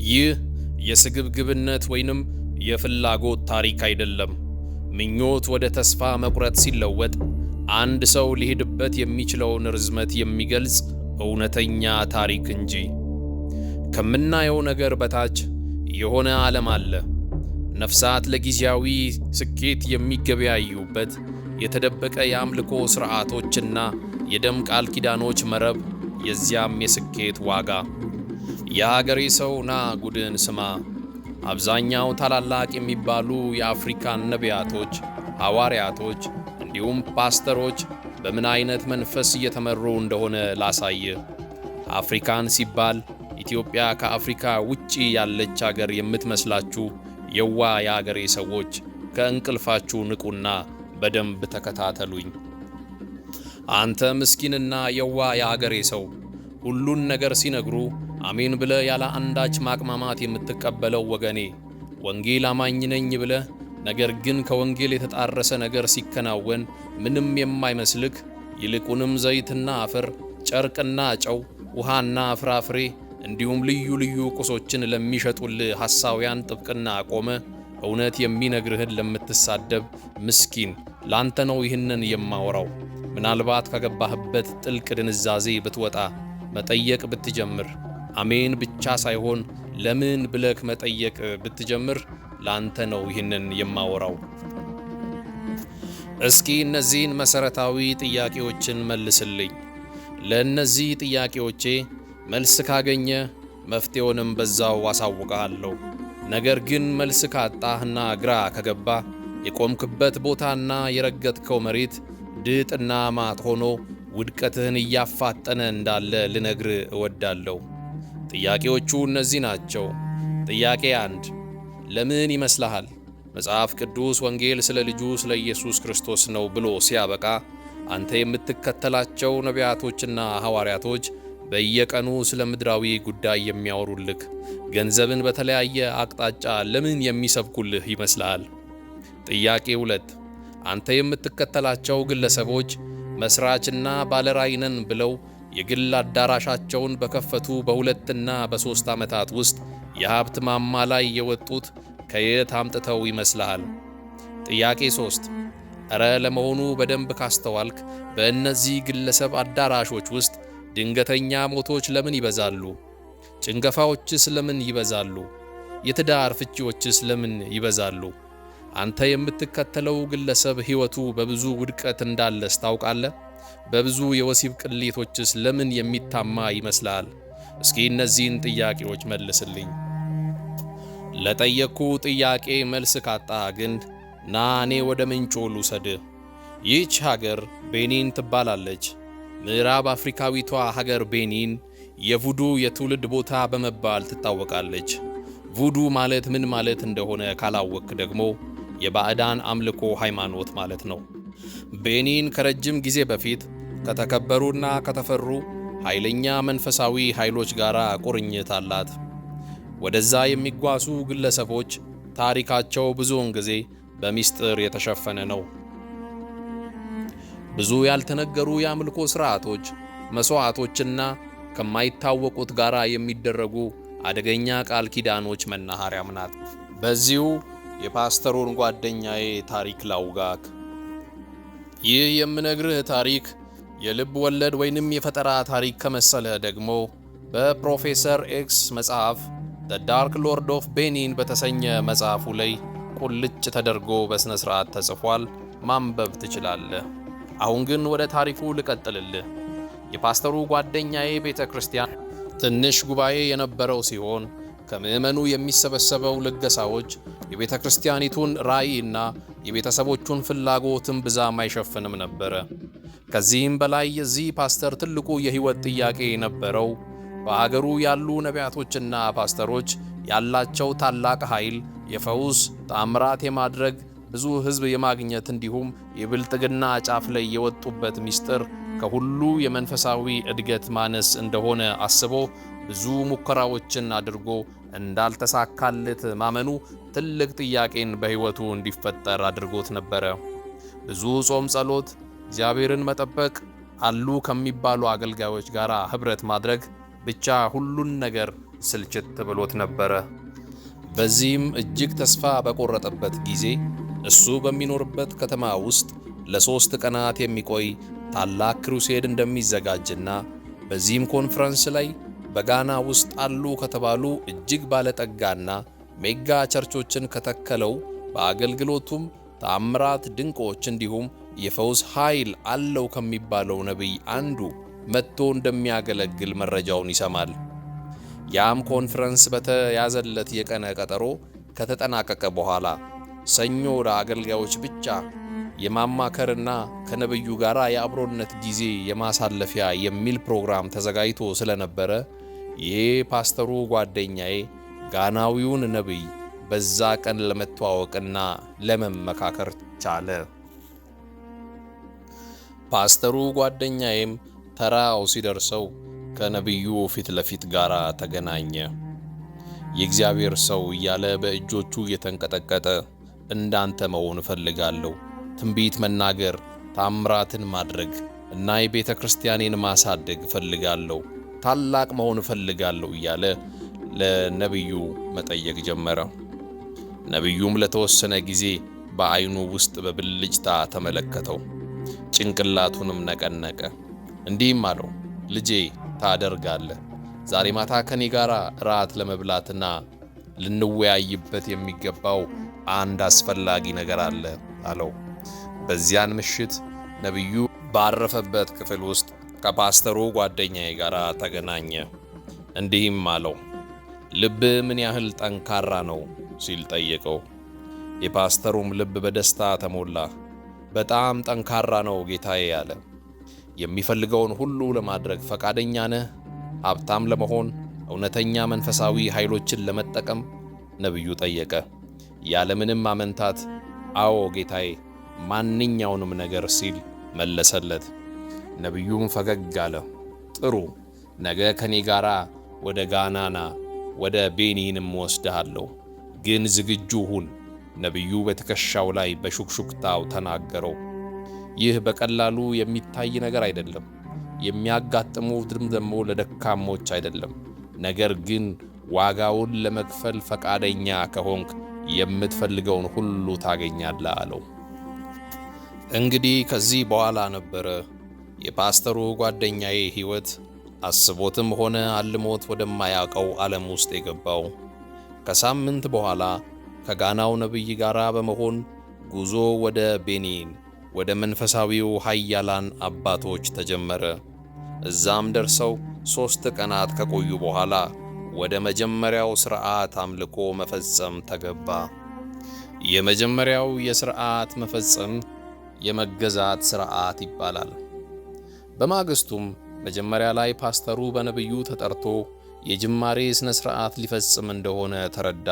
ይህ የስግብግብነት ወይንም የፍላጎት ታሪክ አይደለም። ምኞት ወደ ተስፋ መቁረጥ ሲለወጥ አንድ ሰው ሊሄድበት የሚችለውን ርዝመት የሚገልጽ እውነተኛ ታሪክ እንጂ። ከምናየው ነገር በታች የሆነ ዓለም አለ። ነፍሳት ለጊዜያዊ ስኬት የሚገበያዩበት የተደበቀ የአምልኮ ሥርዓቶችና የደም ቃል ኪዳኖች መረብ፣ የዚያም የስኬት ዋጋ። የአገሬ ሰው፣ ና ጉድን ስማ። አብዛኛው ታላላቅ የሚባሉ የአፍሪካን ነቢያቶች፣ ሐዋርያቶች እንዲሁም ፓስተሮች በምን አይነት መንፈስ እየተመሩ እንደሆነ ላሳይህ። አፍሪካን ሲባል ኢትዮጵያ ከአፍሪካ ውጪ ያለች አገር የምትመስላችሁ የዋህ የአገሬ ሰዎች፣ ከእንቅልፋችሁ ንቁና በደንብ ተከታተሉኝ። አንተ ምስኪንና የዋህ የአገሬ ሰው፣ ሁሉን ነገር ሲነግሩ አሜን ብለህ ያለ አንዳች ማቅማማት የምትቀበለው ወገኔ፣ ወንጌል አማኝ ነኝ ብለህ ነገር ግን ከወንጌል የተጣረሰ ነገር ሲከናወን ምንም የማይመስልክ፣ ይልቁንም ዘይትና አፈር፣ ጨርቅና ጨው፣ ውሃና ፍራፍሬ እንዲሁም ልዩ ልዩ ቁሶችን ለሚሸጡልህ ሐሳውያን ጥብቅና ቆመ እውነት የሚነግርህን ለምትሳደብ ምስኪን፣ ላንተ ነው ይህንን የማወራው። ምናልባት ከገባህበት ጥልቅ ድንዛዜ ብትወጣ፣ መጠየቅ ብትጀምር፣ አሜን ብቻ ሳይሆን ለምን ብለክ መጠየቅ ብትጀምር፣ ላንተ ነው ይህንን የማወራው። እስኪ እነዚህን መሰረታዊ ጥያቄዎችን መልስልኝ። ለእነዚህ ጥያቄዎቼ መልስ ካገኘ መፍትሄውንም በዛው አሳውቅሃለሁ። ነገር ግን መልስ ካጣህና ግራ ከገባ የቆምክበት ቦታና የረገጥከው መሬት ድጥና ማጥ ሆኖ ውድቀትህን እያፋጠነ እንዳለ ልነግር እወዳለሁ። ጥያቄዎቹ እነዚህ ናቸው። ጥያቄ 1፦ ለምን ይመስልሃል መጽሐፍ ቅዱስ ወንጌል ስለ ልጁ ስለ ኢየሱስ ክርስቶስ ነው ብሎ ሲያበቃ አንተ የምትከተላቸው ነቢያቶችና ሐዋርያቶች በየቀኑ ስለ ምድራዊ ጉዳይ የሚያወሩልህ፣ ገንዘብን በተለያየ አቅጣጫ ለምን የሚሰብኩልህ ይመስልሃል? ጥያቄ 2፦ አንተ የምትከተላቸው ግለሰቦች መስራችና ባለራዕይ ነን ብለው የግል አዳራሻቸውን በከፈቱ በ2ና በ3 ዓመታት ውስጥ የሀብት ማማ ላይ የወጡት ከየት አምጥተው ይመስልሃል? ጥያቄ 3፦ እረ ለመሆኑ በደንብ ካስተዋልክ በእነዚህ ግለሰብ አዳራሾች ውስጥ ድንገተኛ ሞቶች ለምን ይበዛሉ? ጭንገፋዎችስ ለምን ይበዛሉ? የትዳር ፍቺዎችስ ለምን ይበዛሉ? አንተ የምትከተለው ግለሰብ ሕይወቱ በብዙ ውድቀት እንዳለስ ታውቃለህ? በብዙ የወሲብ ቅሌቶችስ ለምን የሚታማ ይመስልሃል? እስኪ እነዚህን ጥያቄዎች መልስልኝ። ለጠየቅኩ ጥያቄ መልስ ካጣህ ግን ና እኔ ወደ ምንጩ ልውሰድህ። ይህች ሀገር ቤኒን ትባላለች። ምዕራብ አፍሪካዊቷ ሀገር ቤኒን የቩዱ የትውልድ ቦታ በመባል ትታወቃለች። ቩዱ ማለት ምን ማለት እንደሆነ ካላወቅክ ደግሞ የባዕዳን አምልኮ ሃይማኖት ማለት ነው። ቤኒን ከረጅም ጊዜ በፊት ከተከበሩና ከተፈሩ ኃይለኛ መንፈሳዊ ኃይሎች ጋር ቁርኝት አላት። ወደዛ የሚጓዙ ግለሰቦች ታሪካቸው ብዙውን ጊዜ በሚስጥር የተሸፈነ ነው። ብዙ ያልተነገሩ የአምልኮ ሥርዓቶች፣ መሥዋዕቶችና ከማይታወቁት ጋር የሚደረጉ አደገኛ ቃል ኪዳኖች መናኸሪያም ናት። በዚሁ የፓስተሩን ጓደኛዬ ታሪክ ላውጋክ። ይህ የምነግርህ ታሪክ የልብ ወለድ ወይንም የፈጠራ ታሪክ ከመሰለ ደግሞ በፕሮፌሰር ኤክስ መጽሐፍ The Dark Lord of Benin በተሰኘ መጽሐፉ ላይ ቁልጭ ተደርጎ በሥነ ሥርዓት ተጽፏል። ማንበብ ትችላለህ። አሁን ግን ወደ ታሪኩ ልቀጥልልህ። የፓስተሩ ጓደኛዬ ቤተ ክርስቲያን ትንሽ ጉባኤ የነበረው ሲሆን ከምዕመኑ የሚሰበሰበው ልገሳዎች የቤተ ክርስቲያኒቱን ራዕይ እና የቤተሰቦቹን ፍላጎትን ብዙም አይሸፍንም ነበረ። ከዚህም በላይ የዚህ ፓስተር ትልቁ የሕይወት ጥያቄ የነበረው በአገሩ ያሉ ነቢያቶችና ፓስተሮች ያላቸው ታላቅ ኃይል፣ የፈውስ ተአምራት የማድረግ፣ ብዙ ሕዝብ የማግኘት እንዲሁም የብልጥግና ጫፍ ላይ የወጡበት ምስጢር ከሁሉ የመንፈሳዊ እድገት ማነስ እንደሆነ አስቦ ብዙ ሙከራዎችን አድርጎ እንዳልተሳካለት ማመኑ ትልቅ ጥያቄን በሕይወቱ እንዲፈጠር አድርጎት ነበረ። ብዙ ጾም፣ ጸሎት፣ እግዚአብሔርን መጠበቅ፣ አሉ ከሚባሉ አገልጋዮች ጋር ኅብረት ማድረግ ብቻ ሁሉን ነገር ስልችት ብሎት ነበረ። በዚህም እጅግ ተስፋ በቆረጠበት ጊዜ እሱ በሚኖርበት ከተማ ውስጥ ለ3 ቀናት የሚቆይ ታላቅ crusade እንደሚዘጋጅና በዚህም ኮንፈረንስ ላይ በጋና ውስጥ አሉ ከተባሉ እጅግ ባለጠጋና mega church ኦችን ከተከለው፣ በአገልግሎቱም ተአምራት፣ ድንቆች እንዲሁም የፈውስ ኃይል አለው ከሚባለው ነቢይ አንዱ መጥቶ እንደሚያገለግል መረጃውን ይሰማል። ያም ኮንፈረንስ በተያዘለት የቀነ ቀጠሮ ከተጠናቀቀ በኋላ ሰኞ ለአገልጋዮች ብቻ የማማከርና ከነብዩ ጋር የአብሮነት ጊዜ የማሳለፊያ የሚል ፕሮግራም ተዘጋጅቶ ስለነበረ ይሄ ፓስተሩ ጓደኛዬ ጋናዊውን ነቢይ በዛ ቀን ለመተዋወቅና ለመመካከር ቻለ። ፓስተሩ ጓደኛዬም ተራው ሲደርሰው ከነቢዩ ፊት ለፊት ጋር ተገናኘ። "የእግዚአብሔር ሰው" እያለ በእጆቹ እየተንቀጠቀጠ፣ "እንዳንተ መሆን እፈልጋለሁ። ትንቢት መናገር፣ ታምራትን ማድረግ እና የቤተ ክርስቲያኔን ማሳደግ እፈልጋለሁ። ታላቅ መሆን እፈልጋለሁ" እያለ ለነቢዩ መጠየቅ ጀመረ። ነቢዩም ለተወሰነ ጊዜ በዓይኑ ውስጥ በብልጭታ ተመለከተው፣ ጭንቅላቱንም ነቀነቀ። እንዲህም አለው፣ "ልጄ፣ ታደርጋለህ። ዛሬ ማታ ከኔ ጋር እራት ለመብላትና ልንወያይበት የሚገባው አንድ አስፈላጊ ነገር አለ" አለው። በዚያን ምሽት ነቢዩ ባረፈበት ክፍል ውስጥ ከፓስተሩ ጓደኛዬ ጋር ተገናኘ። እንዲህም አለው፣ "ልብህ ምን ያህል ጠንካራ ነው?" ሲል ጠየቀው። የፓስተሩም ልብ በደስታ ተሞላ። "በጣም ጠንካራ ነው ጌታዬ" አለ። "የሚፈልገውን ሁሉ ለማድረግ ፈቃደኛ ነህ? ሀብታም ለመሆን፣ እውነተኛ መንፈሳዊ ኃይሎችን ለመጠቀም?" ነቢዩ ጠየቀ። ያለምንም ማመንታት "አዎ ጌታዬ፣ ማንኛውንም ነገር" ሲል መለሰለት። ነቢዩም ፈገግ አለ። "ጥሩ፣ ነገ ከኔ ጋር ወደ ጋና ና፣ ወደ ቤኒንም ወስድሃለሁ፣ ግን ዝግጁ ሁን" ነቢዩ በትከሻው ላይ በሹክሹክታው ተናገረው። ይህ በቀላሉ የሚታይ ነገር አይደለም። የሚያጋጥሙትም ደግሞ ለደካሞች አይደለም። ነገር ግን ዋጋውን ለመክፈል ፈቃደኛ ከሆንክ የምትፈልገውን ሁሉ ታገኛለህ አለው። እንግዲህ ከዚህ በኋላ ነበረ የፓስተሩ ጓደኛዬ ሕይወት አስቦትም ሆነ አልሞት ወደማያውቀው ዓለም ውስጥ የገባው። ከሳምንት በኋላ ከጋናው ነቢይ ጋር በመሆን ጉዞ ወደ ቤኒን፣ ወደ መንፈሳዊው ኃያላን አባቶች ተጀመረ። እዛም ደርሰው 3 ቀናት ከቆዩ በኋላ ወደ መጀመሪያው ሥርዓት አምልኮ መፈጸም ተገባ። የመጀመሪያው የሥርዓት መፈጸም የመገዛት ሥርዓት ይባላል። በማግስቱም መጀመሪያ ላይ ፓስተሩ በነቢዩ ተጠርቶ የጅማሬ ሥነ ሥርዓት ሊፈጽም እንደሆነ ተረዳ።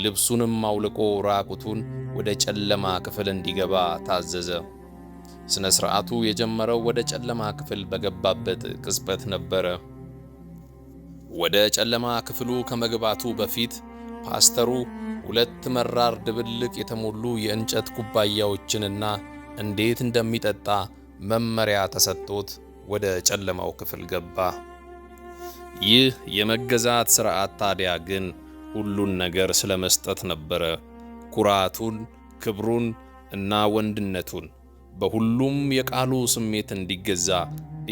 ልብሱንም አውልቆ ራቁቱን ወደ ጨለማ ክፍል እንዲገባ ታዘዘ። ሥነ ሥርዓቱ የጀመረው ወደ ጨለማ ክፍል በገባበት ቅጽበት ነበረ። ወደ ጨለማ ክፍሉ ከመግባቱ በፊት ፓስተሩ ሁለት መራር ድብልቅ የተሞሉ የእንጨት ኩባያዎችንና እንዴት እንደሚጠጣ መመሪያ ተሰጥቶት ወደ ጨለማው ክፍል ገባ። ይህ የመገዛት ሥርዓት ታዲያ ግን ሁሉን ነገር ስለ መስጠት ነበረ። ኩራቱን፣ ክብሩን እና ወንድነቱን በሁሉም የቃሉ ስሜት እንዲገዛ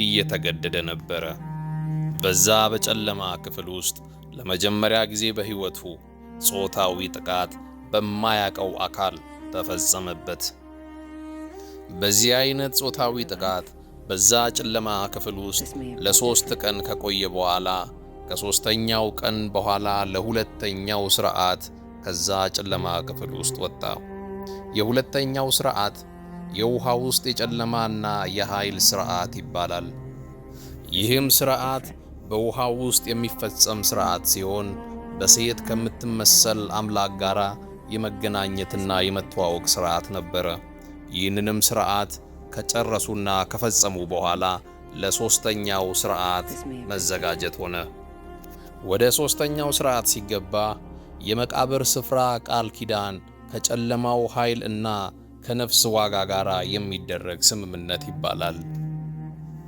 እየተገደደ ነበረ። በዛ በጨለማ ክፍል ውስጥ ለመጀመሪያ ጊዜ በሕይወቱ ጾታዊ ጥቃት በማያቀው አካል ተፈጸመበት። በዚህ አይነት ጾታዊ ጥቃት በዛ ጨለማ ክፍል ውስጥ ለ3 ቀን ከቆየ በኋላ፣ ከሦስተኛው ቀን በኋላ ለሁለተኛው ሥርዓት ከዛ ጨለማ ክፍል ውስጥ ወጣ። የሁለተኛው ሥርዓት የውሃ ውስጥ የጨለማና የኃይል ሥርዓት ይባላል። ይህም ሥርዓት በውሃ ውስጥ የሚፈጸም ሥርዓት ሲሆን በሴት ከምትመሰል አምላክ ጋር የመገናኘትና የመተዋወቅ ሥርዓት ነበረ። ይህንንም ሥርዓት ከጨረሱና ከፈጸሙ በኋላ ለሦስተኛው ሥርዓት መዘጋጀት ሆነ። ወደ ሦስተኛው ሥርዓት ሲገባ የመቃብር ስፍራ ቃል ኪዳን ከጨለማው ኃይል እና ከነፍስ ዋጋ ጋር የሚደረግ ስምምነት ይባላል።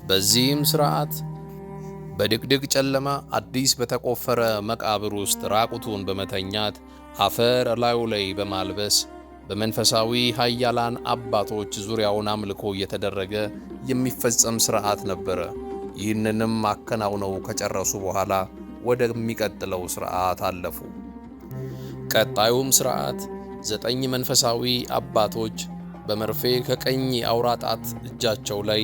በዚህም ሥርዓት በድቅድቅ ጨለማ አዲስ በተቆፈረ መቃብር ውስጥ ራቁቱን በመተኛት፣ አፈር እላዩ ላይ በማልበስ፣ በመንፈሳዊ ኃያላን አባቶች ዙሪያውን አምልኮ እየተደረገ የሚፈጸም ሥርዓት ነበረ። ይህንንም አከናውነው ከጨረሱ በኋላ ወደሚቀጥለው ሥርዓት አለፉ። ቀጣዩም ሥርዓት 9 መንፈሳዊ አባቶች በመርፌ ከቀኝ አውራ ጣት እጃቸው ላይ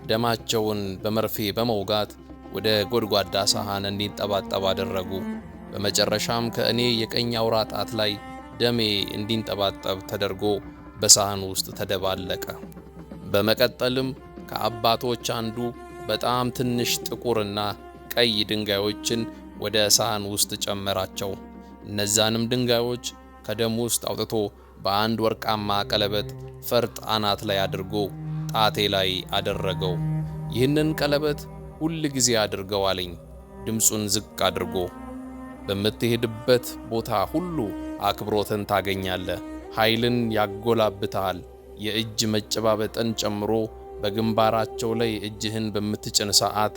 ደማቸውን በመርፌ በመውጋት ወደ ጎድጓዳ ሳህን እንዲንጠባጠብ አደረጉ። በመጨረሻም ከእኔ የቀኝ አውራ ጣት ላይ ደሜ እንዲንጠባጠብ ተደርጎ በሳህን ውስጥ ተደባለቀ። በመቀጠልም ከአባቶች አንዱ በጣም ትንሽ ጥቁርና ቀይ ድንጋዮችን ወደ ሳህን ውስጥ ጨመራቸው። እነዛንም ድንጋዮች ከደም ውስጥ አውጥቶ በአንድ ወርቃማ ቀለበት ፈርጥ አናት ላይ አድርጎ ጣቴ ላይ አደረገው። "ይህንን ቀለበት ሁል ጊዜ አድርገው" አለኝ፣ ድምፁን ዝቅ አድርጎ። "በምትሄድበት ቦታ ሁሉ አክብሮትን ታገኛለህ፣ ኃይልን ያጎላብትሃል። የእጅ መጨባበጥን ጨምሮ በግንባራቸው ላይ እጅህን በምትጭን ሰዓት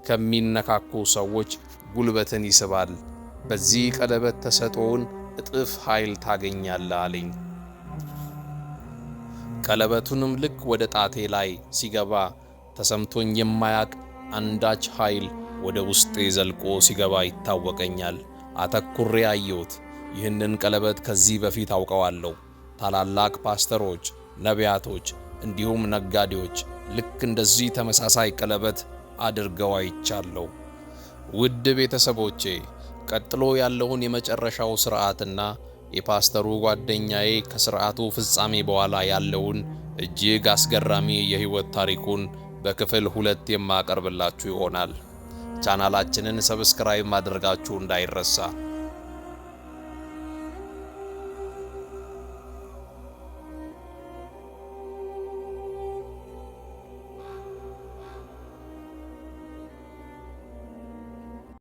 ከሚነካኩ ሰዎች ጉልበትን ይስባል። በዚህ ቀለበት ተሰጥኦውን እጥፍ ኃይል ታገኛለህ" አለኝ። ቀለበቱንም ልክ ወደ ጣቴ ላይ ሲገባ ተሰምቶኝ የማያቅ አንዳች ኃይል ወደ ውስጤ ዘልቆ ሲገባ ይታወቀኛል። አተኩሬ አየሁት። ይህንን ቀለበት ከዚህ በፊት አውቀዋለሁ። ታላላቅ ፓስተሮች፣ ነቢያቶች እንዲሁም ነጋዴዎች ልክ እንደዚህ ተመሳሳይ ቀለበት አድርገው አይቻለሁ። ውድ ቤተሰቦቼ፣ ቀጥሎ ያለውን የመጨረሻው ስርዓትና የፓስተሩ ጓደኛዬ ከስርዓቱ ፍጻሜ በኋላ ያለውን እጅግ አስገራሚ የህይወት ታሪኩን በክፍል 2 የማቀርብላችሁ ይሆናል። ቻናላችንን subscribe ማድረጋችሁ እንዳይረሳ።